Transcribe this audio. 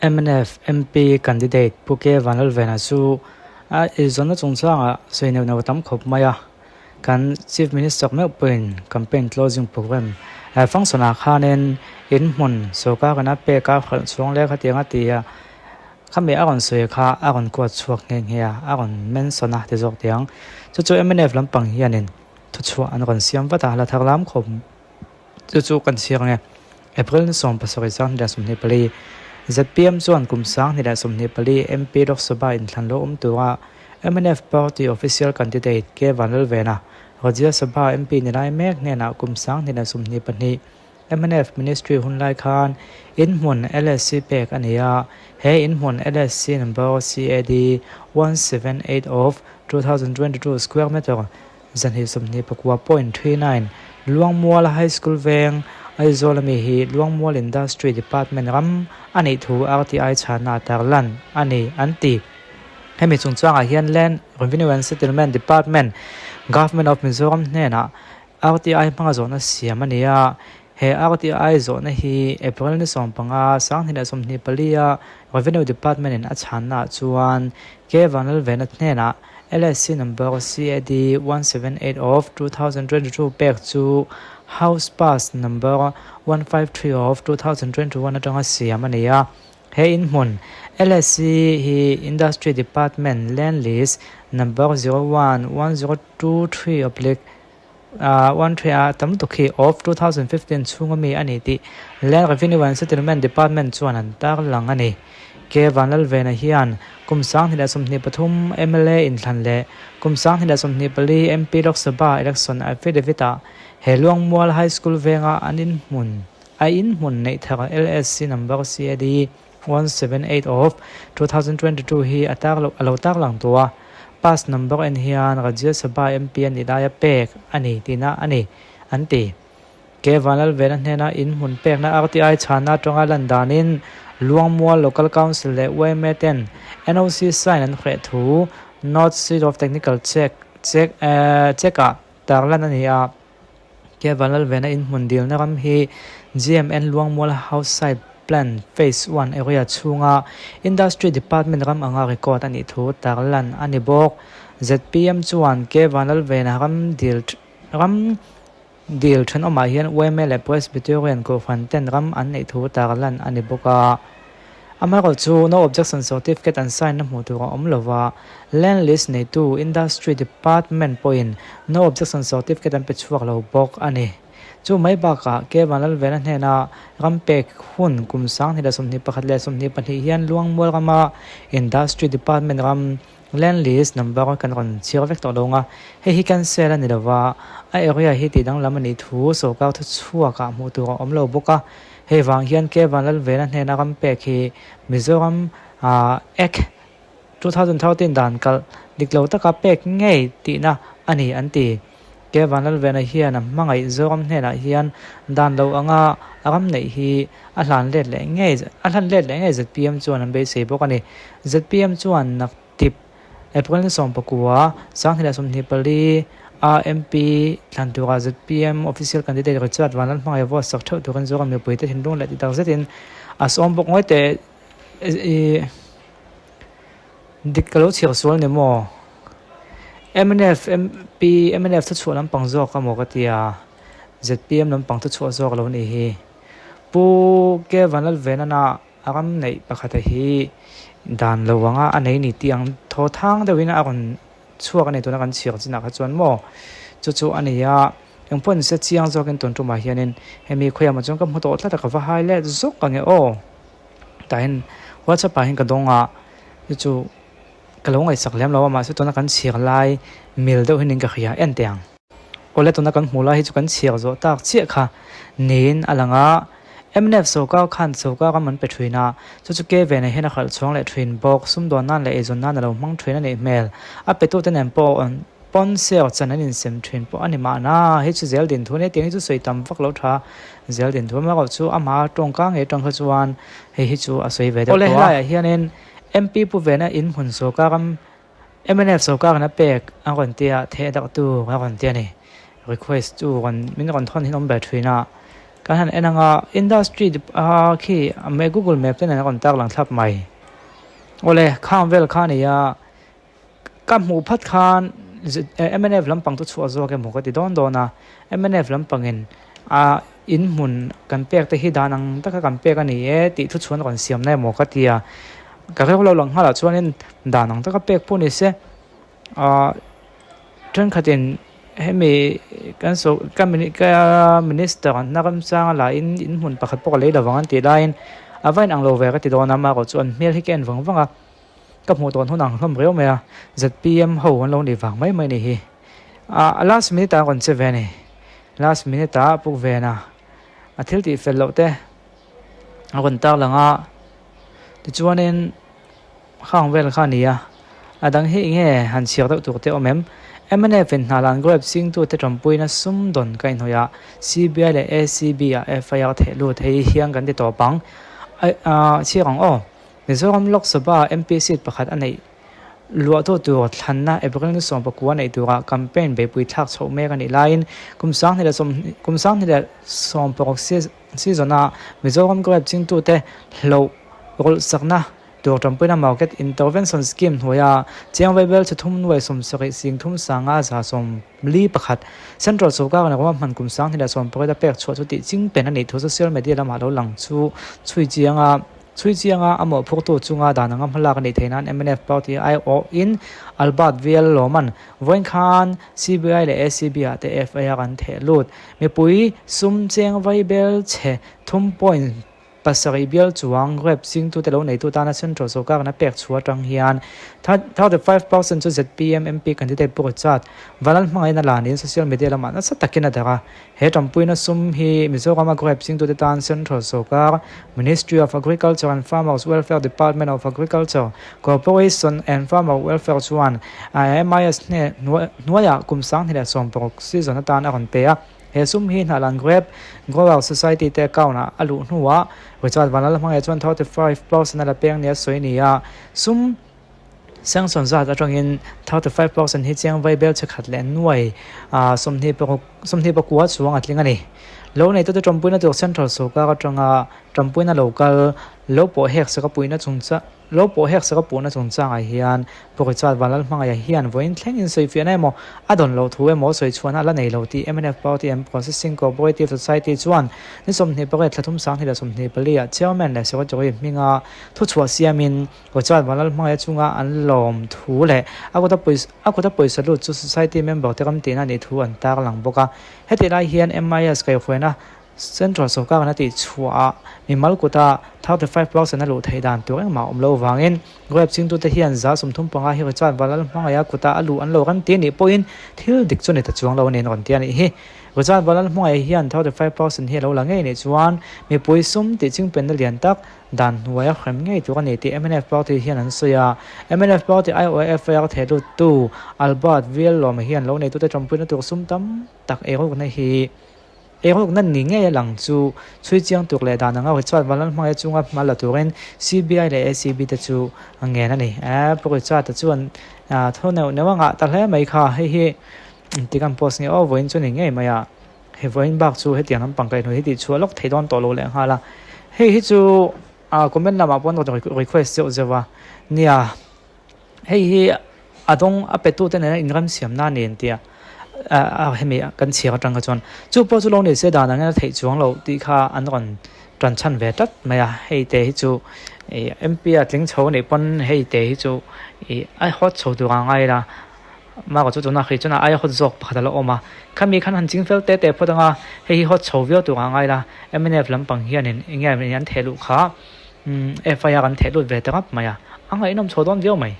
Mnf MP candidate Pu K Vanlalvena chu a eizawnna chungchangah sawi neuh neuh a tam khawp mai a, kan Chief Minister meuh pawhin campaign closing programme function ah khanin in hmun sorkar in a pek a hralh chhuang leh khatiang a ti a, khami a rawn sawi kha a rawn kuat chhuak nghe nghe a, a rawn mention a ti zawk teh ang. Chu chu mnf lampang hianin thuchhuah an rawn siam vat a, la thar lam khawp. Chu chu kan chhiar ang e. April ni 17 2024, zpm chuan kum 2024 MP Lok Sabha inthlan lo awm tura mnf party official candidate K Vanlalvena, Rajya Sabha MP ni lai mek hnenah kum 2022 mnf ministry hun lai khan inhmun LSC pek a ni a, he inhmun LSC number CAD 178 of 2022 square meter 229.39 Luangmual High School veng, Aizawl ami hi Luangmual Industry Department ram a nih thu RTI chhana a tarlan a ni, an ti. Hemi chungchangah hian Land Revenue and Settlement Department, Government of Mizoram hnenah RTI hmanga zawhna siam a ni a. He RTI zawhna hi April ni 15, 2024 a Revenue Department in a chhannaah chuan K Vanlalvena hnenah LSC number CAD 178 of 2022 pek chu House Pass number 153 of 2021 atanga siam a ni a. He inhmun LSC hi Industry Department Land Lease number 01 1023 oblique 13 a tam tuk hi of 2015 chhunga mi a ni tih Land Revenue and Settlement Department chuan an tarlang a ni. K Vanlalvena hian kum 2023 mla inthlan leh kum 2024 MP Lok Sabha election affidavit ah he Luangmual High School venga an inhmun a inhmun neih thar LSC number CAD 178 of 2022 hi a tar a lo tarlang tawh a, pass number en hian Rajya Sabha MP a nih laia pek a ni tihna a ni, an ti. K Vanlalvena hnena inhmun pekna RTI chhana atanga lan danin Luangmual Local Council leh yma ten NOC sign an hreh thu North Seat of Technical Check check check-ah tarlan a ni a. Ke Vanlalvena inhmun dilna ram hi GMN Luangmual House Site Plan Phase One area chhunga Industry Department ram anga record a nih thu tarlan a ni bawk. Zpm chuan Ke Vanlalvena ram dil ram dil thenawmah hian yma leh Presbyterian Kohhran ten ram an neih thu tarlan a ni bawk a. Amaherawhchu, No Objection Certificate an sign na hmuh tur a awm lo va, Land Lease neitu Industry Department pawhin No Objection Certificate an pe chhuak lo bawk a ni. Chu mai bakah, K Vanlalvena hnena ram pek hun kum 2021 leh 22 hian Luangmual rama Industry Department ram Land Lease number kan rawn chhiar vek tawh lo ang a, hei hi cancel a ni lo va, a area hi tih danglam a nih thu sorkar thuchhuakah hmuh tur a awm lo bawk a, hei vang hian K Vanlalvena hnena ram pek hi Mizoram Act 2013 dan kalh dik lo taka pek ngei tihna a ni an ti. Ke Vanlalvena hian a hmangaih Zoram hnenah hian dan lo anga a ram neih hi a hlan let leh ngei a hlan let leh ngei zpm chuan an beisei bawk a ni. Zpm chuan naktip April ni 19, 2024 a MP thlan turah zpm official candidate Richard Vanlalhmangaih vote sak theuh turin Zoram mipuite thinlung leh ti tak zetin a sawm bawk ngawi teh i Dik ka lo chhiar sual ni maw? Mnf MP mnf thu chhuah lampang zawk a maw ka ti a, zpm lampang thu chhuah zawk lo nih hi. Pu K Vanlalvenana a ram neih pakhata hi dan lo anga a nei ni tih ang thaw thang deuhin a rawn chhuak a ni tuna kan chhiar chinah kha chuan maw chu chu a ni a, engpawh ni se chiang zawkin tun tumah hianin hemi khawiah maw chuan ka hmu tawh tlat a ka va hai let zawk ang e aw. Tah hian WhatsApp ah hian ka dawng a chu chu ka lo ngaihsak lem lo a mahse tuna kan chhiar lai mil deuh hian in ka hria en teh ang. Awle tuna kan hmuh lai hi chu kan chhiar zawh tak chiah kha niin a lang a, mnf sorkar khan sorkar ram an pe thin a, chu chu ke ve nei hian a khalh chhuang leh thin bawk, sumdawn nan leh eizawn nan a lo hmang thin a nih hmel, a petute nen pawh pawn ser chan an insem thin pawh a ni mahna, hei chu zel din thu a nia tiang hi chu sawi tam vak lo tha zel din thu amaherawh chu amah tawngka ngei atang kha chuan hei hi chu a sawi ve deuh tawh a. Awle helaiah hianin MP pu vena in hmun sorkar ram mnf sorkar in a pek a rawn tia theh darh tu a rawn ti a ni request tu rawn min rawn thawn hi an awm ber thin a. Kan han en anga industry a khi google map te nen a rawn tar lang thlap mai. Awle khang vel kha a ni a, ka hmuh phat khan mnf lampang chu chhuah zawk emaw ka ti dawn dawn a, mnf lampangin a in hmun kan pek te hi dan ang taka kan pek a ni e tih thu chhuan rawn siam na emaw ka ti a, ka reuh lo lang nghalah chuanin dan ang taka pek pawh ni se. Ahh thenkhatin hemi kan saw ka ka minister an hna ramchang a la in inhmun pakhat pawh ka lei lovang an tih laiin a va inang lo ve ka ti dawn a amaherawh chu an hmel hi ka en vang vang a ka hmuh tawn hun ang hlawm riau mai a zpm ho an lo nih vang mai mai a ni hi ah last minute ah a rawn che ve a ni last minute ah puk ven a a thil tih fel loh te a rawn tarlang a tichuanin. Khang vel kha a ni a, a dang hi enge han chhiar deuh tur te awm em? Mnf in hna lan grape chingtute tanpuina sum dawn ka inhnawih a, CBI leh ACB ah FIR theh lut hei hian kan ti tawp ang. Chhiar ang aw. Mizoram Lok Sabha MP seat pakhat a neih luahtu tur thlanna April ni 19 neih turah campaign beihpui thlak chhoh mek a nih laiin kum 2016 season a Mizoram grape chingtute hloh rawlhsakna Tur tanpuina Market Intervention Scheme hnuaia chiang vaibel chhe thum nuai 70 sing thum sanga 41 Central sawrkar in rama hman kum 2018 a pek chhuah chu tih ching pen a nih thu social media lamah lo lang chu chhui chiang a chhui chiang a a mawhphurtu chunga dan anga hmalak a nih theih nan mnf party aiawhin Albert VL Lawman vawiin khan CBI leh ACB ah te FIR an theh lut. Mipui sum cheng vaibel chhe thum point Pasarih bial chuang rep chingtute lo neitu tana Central sawrkar a pek chhuah atang hian 35% chu zpm MP candidate pawh chat Vanlal hmangaihna lanin social media lamah nasa takin a darh a. He tanpuina sum hi Mizorama grape chingtute tan Central sawrkar, Ministry of Agriculture and Farmers Welfare Department of Agriculture, Cooperation and Farmer Welfare chuan MIS hnuaiah kum 2016 season atan a rawn pe a. He sum hi Hnahlan Grape Grower Society te account ah a luh hnuah Richard Vanlalhmangaih chuan 35% a la peng nia sawi a ni a, sum sanction zat atangin 35% hi chiang vai bel chhe khat leh nuai 26 chuang a tling a ni. Lo neitute tawmpuina tur Central sawrkar atanga tawmpuina lo kal lo pawh hek sak a puihna chungchang Lo pawh hek sak a puhna chungchangah hian Pu Richard Vanlalhmangaia hian vawiin thlengin sawifiahna emaw a dawn loh thu emaw sawi chhuahna a la nei lo tih mnf Party and Processing Cooperative Society chuan ni 28 thla thum 2024 ah Chairman leh Secretary hminga thuchhuah siamin Richard Vanlalhmangaia chunga an lawm thu leh a kuta a kuta pawisa lut chu Society member te ram tihna a nih thu an tarlang bawk a. Hetih lai hian MIS kaihhruaina Central sawrkar in a tih chhuah ah mimal kuta 35% a luh theih dan tur engmah a awm lo vangin grape chingtute hian 35% hi Richard Valal hmangaih a kuta a luh an lo rem ti anih pawhin thil dik chu ni ta chuang lo a ni an rawn ti a nih hi. Richard Valal hmangaih hian 35% hi a lo la ngei nih chuan mipui sum tih chingpenna lian tak dan hnuai a hrem ngei tur a ni tih mnf party hian an sawi a. Mnf party aiawh FIR thehluttu Albert Viallawma hian lo neitute tanpuina tur sum tam tak eirukna hi Eirukna ni ngei a lang chu chhui chiang tur leh dan anga Richard Vanlalhmangaih chunga hma la turin CBI leh ACB te chu a ngen a ni. Pu Richard-a chuan tho neuh neuh a ngah ta hle mai kha, hei hi engtik an post nge aw vawiin chu ni ngei mai a, hei vawiin bak chu hetiang lampang kaihhnawih hi tih chhuah lawk thei dawn tawh lo leh nghal a, hei hi chu comment lamah pawh an rawn request zeuh zeuh a nia. Hei hi a dawng a petute nena inramsiamna a ni an ti a, hemi kan chhiar atang kha chuan chu pawh chu lo ni se dan angin a theih chuang loh tih kha an rawn tan chhan ve tlat mai a, hei te hi chu ih MP a tling chho anih pawn hei te hi chu ih a hawt chho tur ang a ila mah chu tunah khi chuan a aia hawt zawk pakhat a la awm a, khami khan han ching fel te te phawt ang a, hei hi hawt chho viau tur ang a ila mnf lampang hianin eng nge an theh luh kha. FIR an theh lut ve ta ngap mai a, a ngaihnawm chho dawn viau mai.